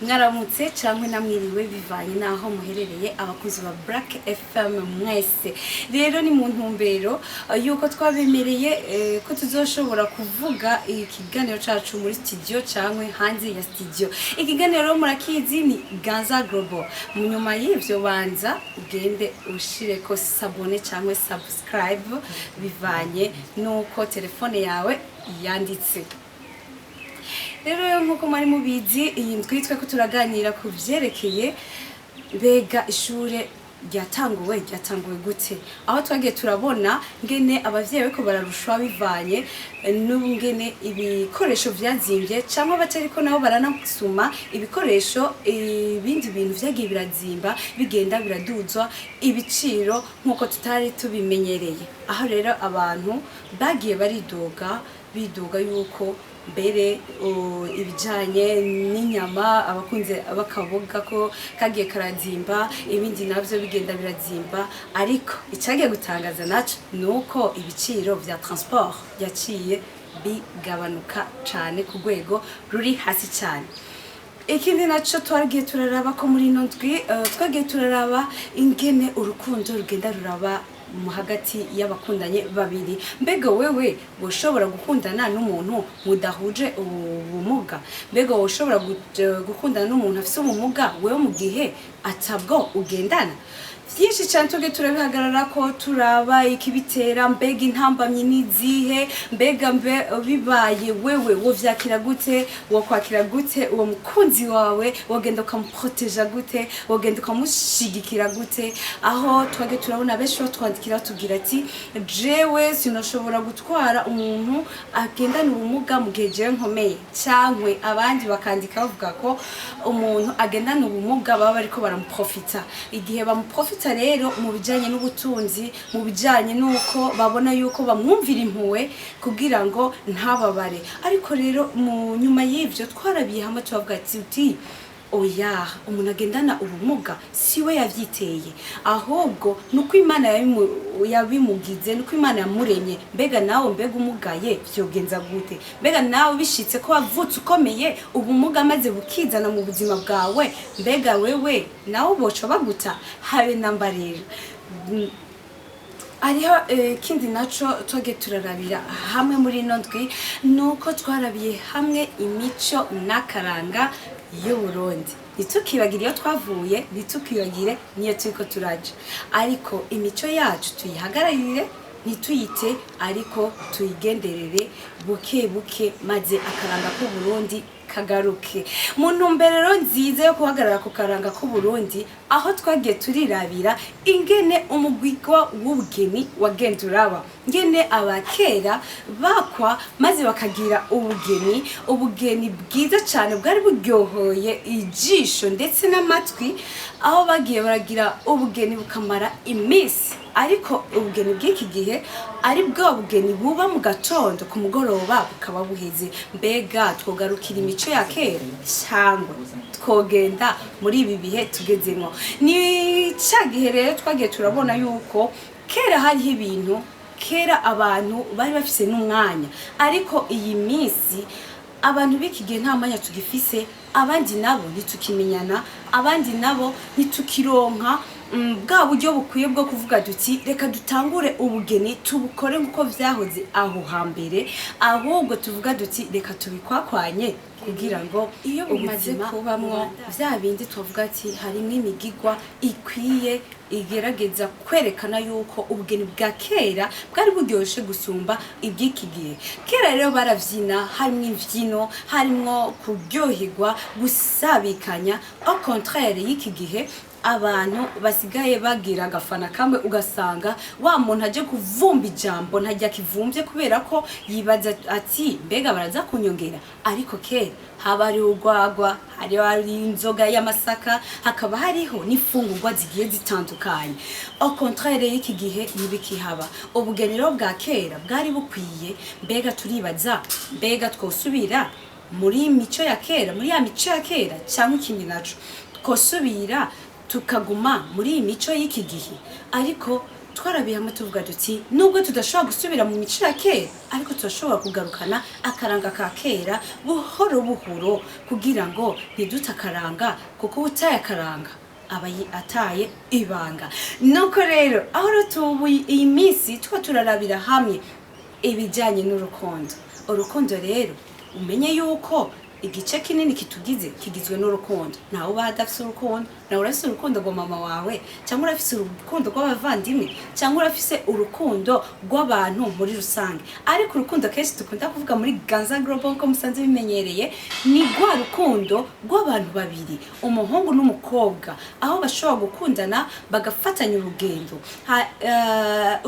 Mwaramutse cyangwa namwiriwe, bivanye n'aho muherereye, abakunzi ba Black FM mwese. Rero ni mu ntumbero yuko twabemereye ko tuzoshobora kuvuga ikiganiro cacu muri studio cyangwa hanze ya studio. Ikiganiro murakizi, ni Ganza Global. Mu nyuma y'ivyo, banza ugende ushireko s'abonner cyangwa subscribe, bivanye n'uko telefone yawe yanditse. Rero nk'uko mwari mubizi, iyi ndwi twe ko turaganira ku vyerekeye mbega ishure ryatanguwe gute, aho twagiye turabona ngene abavyeyi bariko bararushwa bivanye n'ungene ibikoresho vyazimvye, cyangwa batariko nabo baranasuma ibikoresho, ibindi bintu vyagiye birazimba, bigenda biraduzwa ibiciro nk'uko tutari tubimenyereye. Aho rero abantu bagiye baridoga, bidoga yuko mbere ibijanye n'inyama, abakunze bakavuga ko kagiye karazimba, ibindi navyo bigenda birazimba. Ariko icagiye gutangaza naco ni uko ibiciro vya transport yaciye bigabanuka cane ku rwego ruri hasi cane. Ikindi naco twagiye turaraba ko muri ino ndwi twagiye turaraba ingene urukundo rugenda ruraba mu hagati y'abakundanye babiri. Mbega wewe woshobora gukundana n'umuntu mudahuje ubumuga? Mbega woshobora gukundana n'umuntu afise ubumuga, wewe mu gihe atabwo ugendana? Byinshi cyane tuge turabihagarara ko turaba ikibitera, mbega intambamyi n'izihe, mbega mbe bibaye wewe wovyakira gute, wokwakira gute uwo mukunzi wawe, wogenda ukamuproteja gute, wogenda ukamushigikira gute? Aho twage turabona benshi batwandikira, batubwira ati: "Jewe sinashobora gutwara umuntu agendana ubumuga mu gihe jewe nkomeye", cankwe abandi bakandika bavuga ko umuntu agendana ubumuga baba bariko baramuprofita. Igihe bamuprofita rero mu bijanye n'ubutunzi, mu bijanye n'uko babona yuko bamwumvira impuhwe kugira ngo ntababare. Ariko rero mu nyuma y'ivyo twarabiye hamwe, tubavuga ati uti: "Oya, umuntu agendana ubumuga siwe yavyiteye, ahubwo nuko Imana yabimugize, nuko Imana yamuremye." Mbega nawe, mbega umugaye vyogenza gute? Mbega nawe bishitse ko wavutse ukomeye, ubumuga maze bukizana mu buzima bwawe, mbega wewe nawe boca baguta? Habe namba. Rero hariho ikindi naco twagiye turarabira hamwe muri ino ndwi, nuko twarabiye hamwe imico n'akaranga y'Uburundi. Ntitukibagire iyo twavuye, ntitukibagire niyo turiko turaja, ariko imico yacu tuyihagararire, ntituyite, ariko tuyigenderere buke buke, maze akaranga k'Uburundi kagaruke. Mu ntumbero nziza yo guhagarara ku karanga k'Uburundi, aho twagiye turirabira ingene umugwigwa w'ubugeni wagenda uraba, ngene abakera bakwa maze bakagira ubugeni, ubugeni bwiza cyane bwari buryohoye ijisho ndetse n'amatwi, aho bagiye baragira ubugeni bukamara iminsi. Ariko ubugeni bw'iki gihe ari bwa bugeni buba mu gatondo, ku mugoroba bukaba buheze. Mbega twogarukira imico ya kera, cyangwa twogenda muri ibi bihe tugezemo? Ni cya gihe rero twagiye turabona yuko kera hariho ibintu, kera abantu bari bafise n'umwanya, ariko iyi minsi abantu b'iki gihe nta mwanya tugifise, abandi nabo ntitukimenyana, abandi nabo ntitukironka bwa buryo bukwiye bwo kuvuga duti: "Reka dutangure ubugeni, tubukore nk'uko vyahoze aho hambere." Ahubwo tuvuga duti: "Reka tubikwakwanye", kugira ngo iyo bimaze ubuzima kubamwo bubandanye. Vya bindi tuvuga ati harimwo imigigwa ikwiye igerageza kwerekana yuko ubugeni bwa kera bwari buryoshe gusumba iby'iki gihe. Kera rero baravyina, harimwo imvyino, harimwo kuryoherwa, gusabikanya, au contraire y'iki gihe abantu basigaye bagira agafana kamwe, ugasanga wa muntu aje kuvumba ijambo ntajya kivumbye kubera ko yibaza ati: "Mbega baraza kunyongera?" Ariko kera haba hariho urwagwa, hariho hari inzoga y'amasaka, hakaba hariho n'imfungurwa zigiye zitandukanye, au contraire y'iki gihe ntibikihaba. Ubugeni rero bwa kera bwari bukwiye. Mbega turibaza, mbega twosubira muri mico ya kera, muri ya mico ya kera, cyangwa ikindi naco twosubira tukaguma muri iyi mico y'iki gihe? Ariko Twarabiye hamwe tuvuga duti nubwo tudashobora gusubira mu mico ya kera, ariko turashobora kugarukana akaranga ka kera buhoro buhoro, kugira ngo ntidute akaranga, kuko utaye akaranga aba ataye ibanga. Nuko rero aho rero tubu iyi minsi tuba turarabira hamwe ibijyanye n'urukundo. Urukundo rero, umenye yuko igice kinini kitugize kigizwe n'urukundo. Ntawe uba adafise urukundo. Nawe urafise urukundo rwa mama wawe, cyangwa urafise urukundo rw'abavandimwe, cyangwa urafise urukundo rw'abantu muri rusange. Ariko urukundo kenshi dukunda kuvuga muri Ganza Global, nko musanze bimenyereye, ni rwa rukundo rw'abantu babiri, umuhungu n'umukobwa, aho bashobora gukundana bagafatanya urugendo.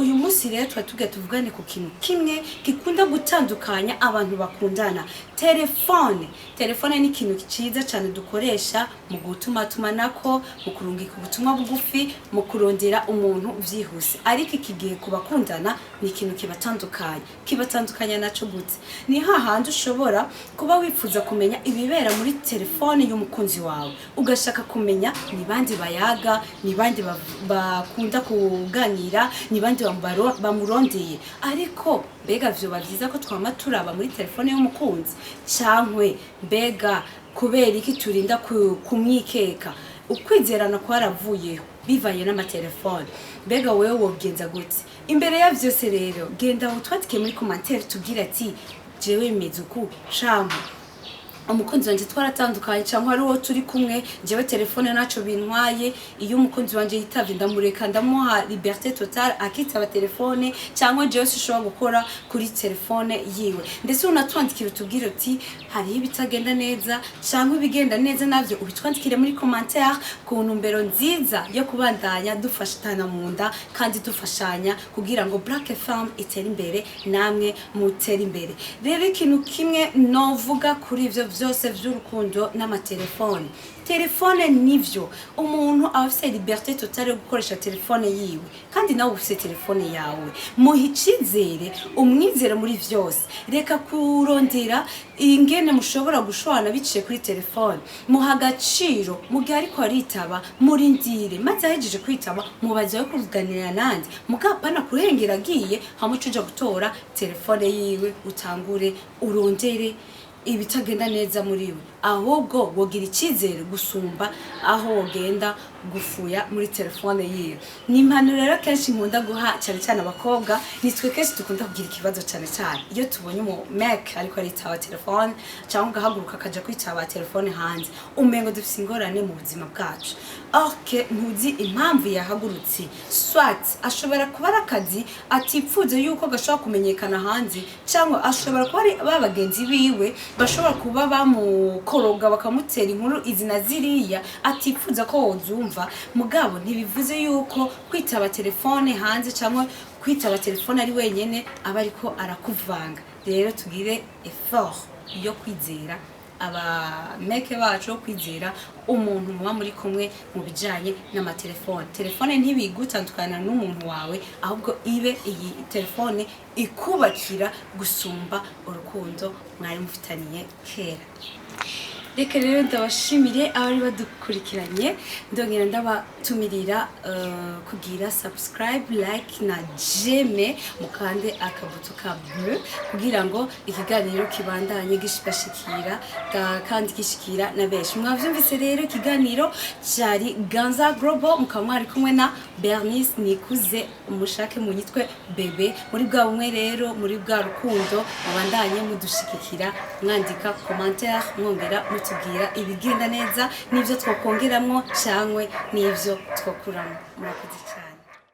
Uyu munsi rero tuba tugiye tuvugane ku kintu kimwe gikunda gutandukanya abantu bakundana: telefone. Telefone ni ikintu cyiza cyane dukoresha mu gutumatumanako, mu kurungika ubutumwa bugufi, mu kurondera umuntu byihuse. Ariko iki gihe ku bakundana ni ikintu kibatandukanya. Kibatandukanya naco gute? Ni hahandi ushobora kuba wifuza kumenya ibibera muri telefone y'umukunzi wawe, ugashaka kumenya ni bande bayaga, ni bande bakunda kuganira, ni bande bamurondeye. Ariko mbega vyoba vyiza ko twama turaba muri telefone y'umukunzi? Cankwe mbega kubera iki turinda kumwikeka? Ukwizerana kwaravuyeho bivanye n'amatelefone. Mbega wewe wogenza gute? Imbere ya vyose rero, genda utwandike muri commentaire, tubwire ati jewe bimeze uku, canke umukunzi wanje twaratandukanye, cyangwa ari uwo turi kumwe, njyewe telefone ntacyo bintwaye, iyo umukunzi wanje yitavye ndamureka, ndamuha liberté totale akitaba telefone, cyangwa jewe sinshobora gukora kuri telefone yiwe. Ndetse unatwandikira utubwire uti hariho ibitagenda neza cyangwa ibigenda neza, navyo ubitwandikire muri commentaire, ku ntumbero nziza yo kubandanya dufatana mu nda kandi dufashanya kugira ngo Black FM itere imbere, namwe mutere imbere. Rero ikintu kimwe novuga kuri ivyo vyose vy'urukundo n'amatelefone: telefone nivyo, umuntu aba afise liberté totale yo gukoresha telefone yiwe, kandi nawe ufise telefone yawe, muha icizere, umwizere muri vyose. Reka kurondera ingene mushobora gushwana biciye kuri telefone. Muha agaciro mu gihe ariko aritaba, murindire maze ahejeje kwitaba mubaze yo kuganira nande, mugapana kurengera agiye, hamwe uca uja gutora telefone yiwe utangure urondere ibitagenda neza muri we. Ahubwo wogira icyizere gusumba aho wogenda gufuya muri telefone yiwe. Ni impanuro rero kenshi nkunda guha cyane cyane abakobwa. Nitwe kenshi dukunda kugira ikibazo, cyane cyane iyo tubonye umu mec ariko aritaba telefone, cyangwa ugahaguruka akaja kwitaba telefone hanze, umengo dufise ingorane mu buzima bwacu. Ok, ntuzi impamvu yahagurutse. Soit ashobora kuba ari akazi atipfuze yuko gashobora kumenyekana hanze, cyangwa ashobora kuba ari ba bagenzi biwe bashobora kuba bamukoroga bakamutera inkuru izi na ziriya atipfuza ko wozumva. Mugabo ntibivuze yuko kwitaba telefone hanze cyangwa kwitaba telefone ari wenyene aba ariko arakuvanga. Rero tugire effort yo kwizera abameke bacu, yo kwizera umuntu muba muri kumwe mu bijanye n'amatelefone. Telefone ntibigutandukana n'umuntu wawe, ahubwo ibe iyi telefone ikubakira gusumba urukundo mwari mufitaniye kera. Reka rero ndabashimire abari badukurikiranye, ndongera ndabatumirira kugira subscribe, like na j'aime, mukande akabuto ka bleu kugira ngo ikiganiro kibandanye gishikashikira kandi gishikira na benshi. Mwavyumvise rero, ikiganiro cyari Ganza Global, mukaba mwari kumwe na Bernice Nikuze, umushake munyitwe bebe. Muri bwa bumwe rero, muri bwa rukundo, mubandanye mudushigikira, mwandika commentaire, mwongera mutubwira ibigenda neza n'ibyo twakongeramwo cyangwa n'ibyo twakuramo. Murakoze cyane.